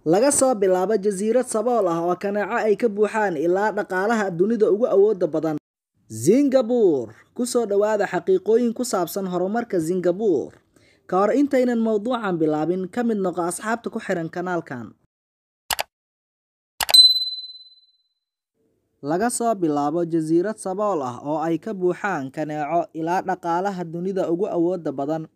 Laga soo bilaabo jasiirad sabool ah oo kaneeco ay ka buuxaan ilaa dhaqaalaha dunida ugu awoodda badan. Singapore. Ku soo dhawaada xaqiiqooyin ku saabsan horumarka Singapore. Ka hor intaynan mowduucan bilaabin, ka mid noqo asxaabta ku xiran kanaalkan. Laga soo bilaabo jasiirad sabool ah oo ay ka buuxaan kaneeco ilaa dhaqaalaha dunida ugu awoodda badan.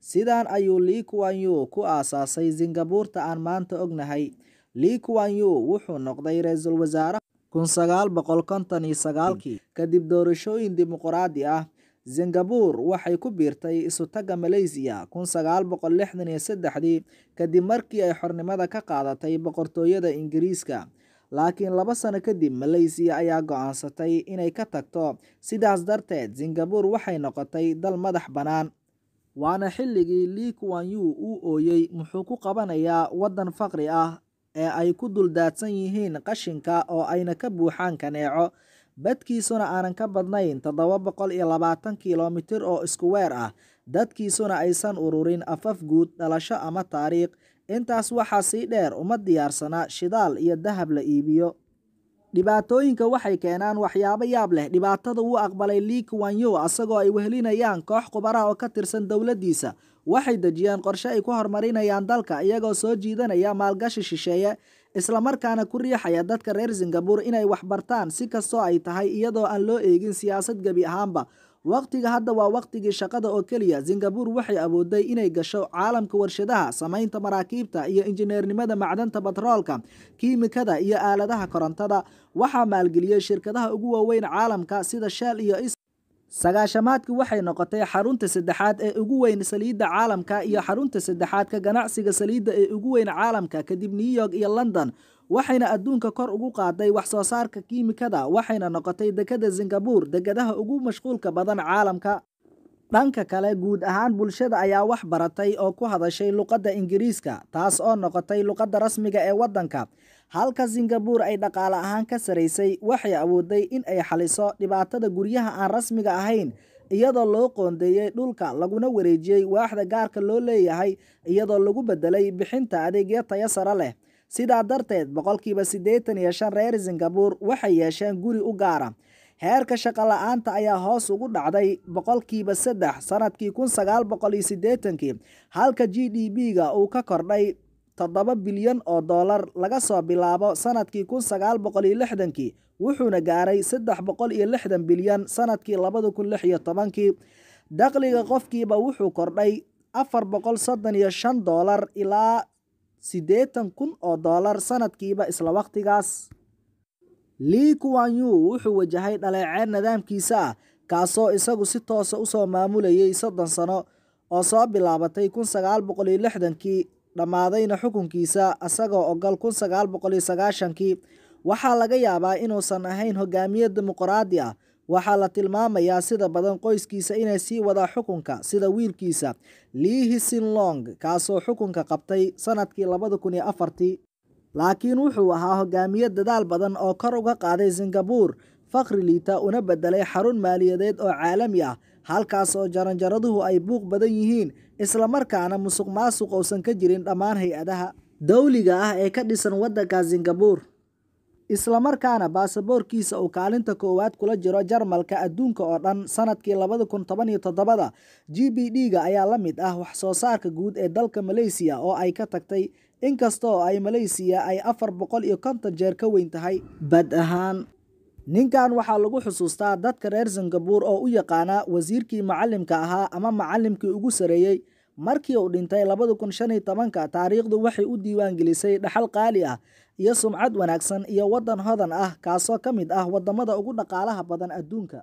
Sidaan ayuu Lee Kuan Yew ku aasaasay Singabuurta aan maanta ognahay. Lee Kuan Yew wuxuu noqday ra'iisul wasaare 1959kii kadib doorashooyin dimuqraadi ah. Singapore waxay ku biirtay isutagga Malaysia 1963dii kadib markii ay xornimada ka qaadatay boqortooyada Ingiriiska. Laakiin 2 sano kadib Malaysia ayaa go'aansatay inay ka tagto, sidaas darteed Singapore waxay noqotay dal madax bannaan. Waana xilligii Lee Kuan Yew uu ooyay muxuu ku qabanayaa waddan faqri ah ee ay ku dul daadsan yihiin qashinka oo ayna ka buuxaan kaneeco, badkiisuna aanan ka badnayn 720 kiiloomitir oo isku weer ah, dadkiisuna aysan ururin afaf guud, dhalasho ama taariikh. Intaas waxaa sii dheer, uma diyaarsana shidaal iyo dahab la iibiyo. Dhibaatooyinka waxay keenaan waxyaabo yaab leh. Dhibaatada wuu aqbalay Lee Kuan Yew asagoo ay wehelinayaan koox khubaro oo ka tirsan dowladdiisa. Waxay dejiyeen qorshe ay ku horumarinayaan dalka iyagoo soo jiidanaya maalgashi shisheeye, isla markaana ku riixaya dadka reer Singapore inay wax bartaan si kastoo ay tahay iyadoo aan loo eegin siyaasad gebi ahaanba. Waqtiga hadda waa waqtigii shaqada oo keliya. Singapore waxay awooday inay gasho caalamka warshadaha, samaynta maraakiibta iyo injineernimada macdanta batroolka, kiimikada iyo aaladaha korontada. Waxaa maalgeliyay shirkadaha ugu waaweyn caalamka sida Shell iyo Is. Sagaashamaadkii waxay noqotay xarunta saddexaad ee ugu weyn saliidda caalamka iyo xarunta saddexaad ka ganacsiga saliidda ee ugu weyn caalamka kadib New York iyo London. Waxayna adduunka kor ugu qaaday wax soo saarka kiimikada, waxayna noqotay dekedda Singapore dekedaha ugu mashquulka badan caalamka. Dhanka kale, guud ahaan bulshada ayaa wax baratay oo ku hadashay luqadda Ingiriiska, taas oo noqotay luqadda rasmiga ee waddanka. Halka Singapore ay dhaqaale ahaan ka saraysay, waxay awooday in ay xaliso dhibaatada guryaha aan rasmiga ahayn iyadoo loo qoondeeyay dhulka laguna wareejiyay waaxda gaarka loo leeyahay iyadoo lagu bedelay bixinta adeegyo tayo sare leh. Sidaa darteed, 85% reer Singapore waxay yeesheen guri u gaar ah. Heerka shaqo la'aanta ayaa hoos ugu dhacday 3% sanadkii 1980kii, halka GDP-ga uu ka kordhay $7 bilyan laga soo bilaabo sanadkii 1960kii, wuxuuna gaaray 360 bilyan sanadkii 2016kii. Dakhliga qofkiiba wuxuu kordhay $435 ilaa $80,000 sanadkiiba isla waqtigaas. Lee Kuan Yew wuxuu wajahay dhaleeceyn nidaamkiisa ah, kaasoo isagu si toos ah u soo maamulayay 30 sano oo soo bilaabatay 1960kii, dhammaadayna xukunkiisa asagoo oggol 1990kii. Waxaa laga yaabaa inuusan ahayn hogaamiye dimuqraadi ah. Waxaa la tilmaamayaa sida badan qoyskiisa inay sii wadaa xukunka, sida wiilkiisa Lee Hsien Loong, kaasoo xukunka qabtay sanadkii 2004. Laakiin wuxuu ahaa hogaamiye dadaal badan oo kor uga qaaday Singapore faqri liita una bedelay xarun maaliyadeed oo caalami ah, halkaas oo jaranjaraduhu ay buuq badan yihiin, isla markaana musuqmaasuq uusan ka jirin dhammaan hay-adaha dawliga ah ee ka dhisan waddanka Singapore. Isla markaana baasaboorkiisa uu kaalinta koowaad kula jiro Jarmalka adduunka oo dhan sanadkii 2017. GDP-ga ayaa la mid ah wax soo saarka guud ee dalka Malaysia oo ay ka tagtay, inkasta oo ay Malaysia ay 450 jeer ka weyn tahay bad ahaan. Ninkan waxaa lagu xusuustaa dadka reer Singapore oo u yaqaana wasiirkii macallimka ahaa ama macallimkii ugu sareeyay. Markii uu dhintay 2015, taariikhdu waxay u diiwaan gelisay dhaxal qaali ah iyo sumcad wanaagsan iyo waddan hodan ah, kaasoo ka mid ah waddamada ugu dhaqaalaha badan adduunka.